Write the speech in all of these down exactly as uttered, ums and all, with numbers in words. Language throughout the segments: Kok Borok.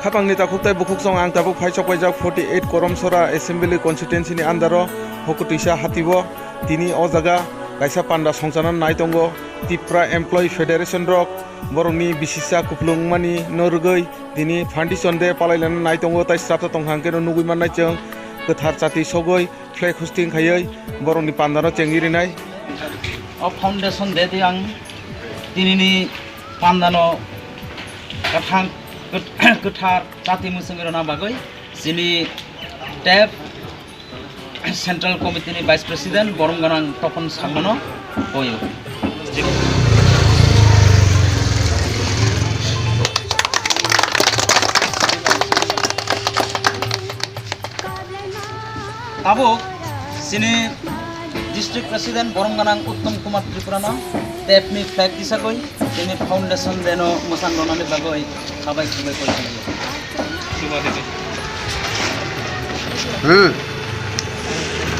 Khapangni takhuk tei bukhuksong ang tabuk phai chokpaijak forty eight Koromsora Assembly Constituency ni under o Hokutwisa hati o. Tini o jaga kaisa panda songchana nai tongo Tipra Employee Federation rok, borokni bisisa kupulung wngmani no rwgwi tini foundation day palailana nai tongo tei srapsa tongkha hwnkhe no nugwi mannai chwng kwthar chati sogwi flag hosting khaiwi borokni pandano chengwi rinai. O foundation day di ang tinini pandano kwthang, kwt-, kwthar chati mwchwngwi rwna bagwi chini tep Central Committee ni Vice President borom gwnang Topon Sangmano koyo. Tabuk chini District President borom gwnang Uttom Kumar Tripurano tepni flag tisagwi chini foundation day no mwchang rwnani bagwi khabai khabai koi khlaio. Hmm.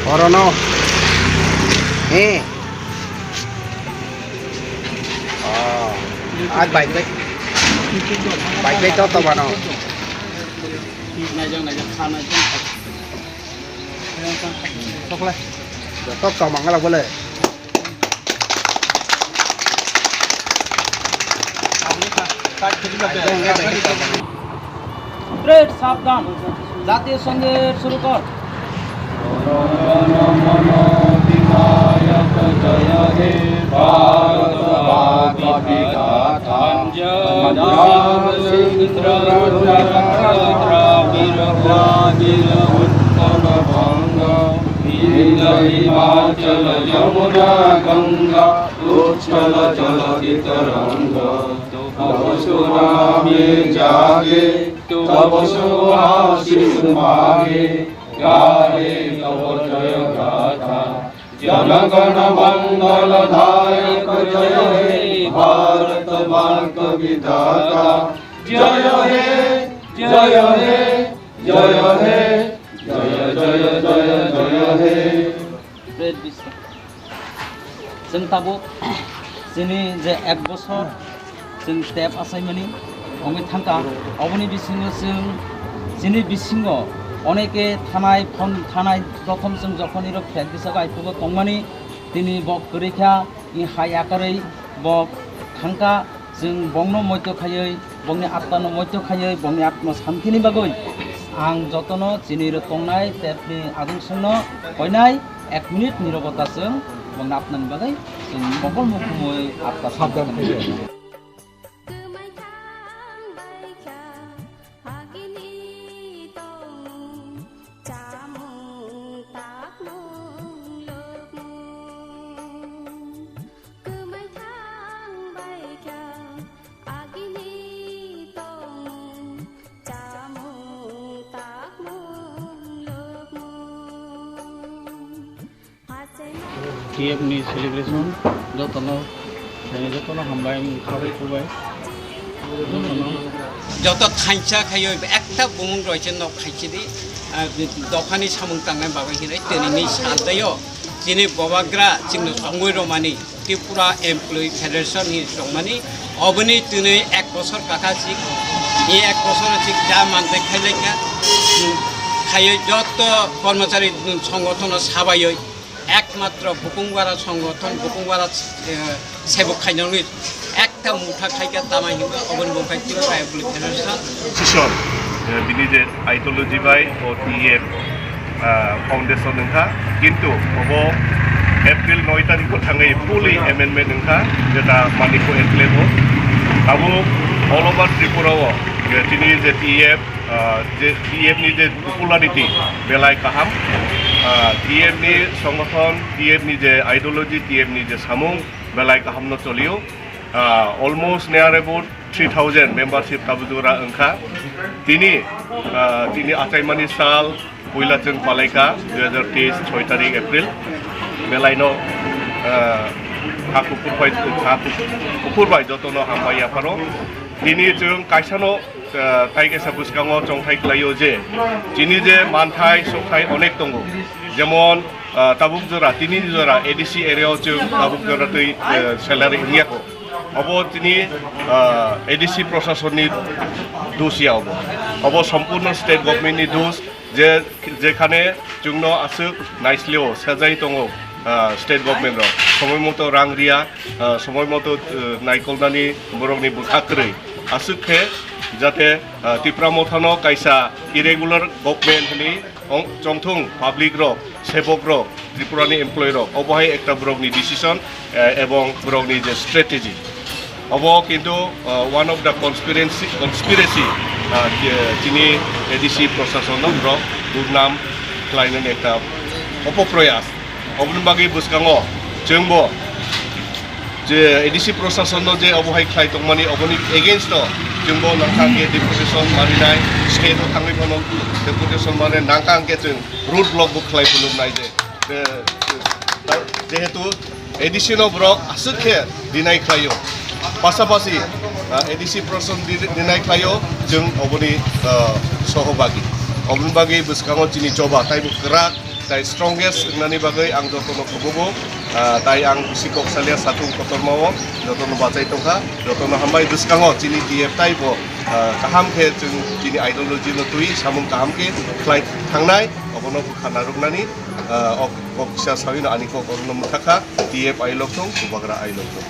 Orono. Eh. Oh. Ai bike bike. Bike bike to to bano. Joto to mangala bole. Great সাবধান, জাতীয় সঙ্গীত শুরু কর। हिमाचल यमुना गंगा उच्छल चलति तरंग। तव सुनामे जागे तव सुभाषिस मागे गाहे तव जय गाथा। जन गण मंगल दायक जय हे भारत भाग्य विधाता। जय हे जय हे जय हे जय जय जय जय हे। Chwng tabuk chini je ek bosor chwng tep achaimani wngwi thangkha, oboni bisingo chwng chini bisingo oneke thanai phon thanai prothom chwng jokhon iro flag disago aiphugo tongmani, tini bo kwrwi kha, i hai akarwi bo thangkha. Chwng bongno moito khaiwi, bongni atmano moito khaiwi, bongni atma santini bagwi ang jotono chini rw tongnai tepni adungsongno koinai ek minute nirobota chwng bongni atmani bagwi chwng mokol mukhumwi atma sabdan santini khaiwi. Kwmai thang bai kha agini tongmung chamung takmung lukmung. Kwmai thang bai kha agini tongmung chamung takmung lukmung. T F ni celebration jotono, jotono hambai, khabai khubai jotono. Joto thansa khayo ekta bumung roise nok khaisidi, ah, dophani samung tangnai bagwi hinwi tini ni sal dayo chini bobagra chini tongwi romani. Tripura Employee Federation ni tongmani, oboni twnwi ek bosor kaka chik, ni ek bosor chik da manjak khailai kha, hmm, khaiwi joto kormochari songothono sabaiwi ekmatro Bukungwara songothon, Bukungwara, eh, sebok khainani ekta mutha khaikha tamai hinba oboni bokha Tripura Employee Federation. Sison, eh, bini je ideology bai o T F ah, foundation wngkha, kintu obo April noi tarikh o thangwi fully amendment wngkha, jeta Manikpur enclave o. Tabuk all over Tripura o, je chini je T F, ah, je T F ni je popularity belai kaham, ah, T F ni songothon, T F ni je ideology, T F ni je samung belai kaham no cholio. Ah, almost near about three thousand membership tabuk jora wngkha. Tini, ah, tini achaimani sal puila chwng palaikha dui hazar teis soi tarik April. Belaino, ah, ha kuphur bai, ha kuphur bai jotono hambai yapharo. Tini chwng kaisano, ah, tai kaisa bwskango chongthai khlaio je chini je manthai sokthai onek tongo. Jemon, ah, tabuk jora, tini jora A D C area o chwng tabuk jora twi, ah, salary wngya kho. Obo tini, ah, A D C prosasonni dos ya obo. Obo sompurno state government ni dos, je, jekhane chwngno aswk naisleo sejai tongo, ah, state government rok. Somoi moto rang riya, ah, somoi moto, ah, naikolnani borokni bwkha kwrwi. Aswk khe jate, ah, Tipra Mothano kaisa irregular government hwnwi ong-, chongthung public rok, sebok rok, Tripurani employee rok, obo hai ekta borokni decision, eh, ebong borokni je strategy. Obo kintu, ah, one of the conspiracy, conspiracy, ah, je chini A D C prosason no borok durnam khlainani ekta opoproyas. Oboni bagwi bwskango chwngbo je A D C prosason no je obo hai khlai tongmani, oboni against o chwngbo nangkha hwnkhe deputation marinai, state o thangwi phano deputation marinai, nangkha hwnkhe chwng road block bo khlai phunuknai je. Je, jehetu A D C no borok aswk khe deny khlaio, pasapasi, ah, A D C prosason di-, deny khlaio, chwng oboni, ah, sohobagi. Oboni bagwi bwskango chini choba taibo kwrak, tai strongest wngnani bagwi ang jotono kubugo, ah, tai ang bisi kok salia satung kotormao jotono bachai tongkha, jotono hambai bwskango chini T F taibo, ah, kaham khe chwng chini ideology no twi samung kaham khe khlai thangnai, obono bwkha narwknani, ah, ok, kok kisa sawino ani kok orono mwthakha, T F ailok thung, Bubagra ailok thung.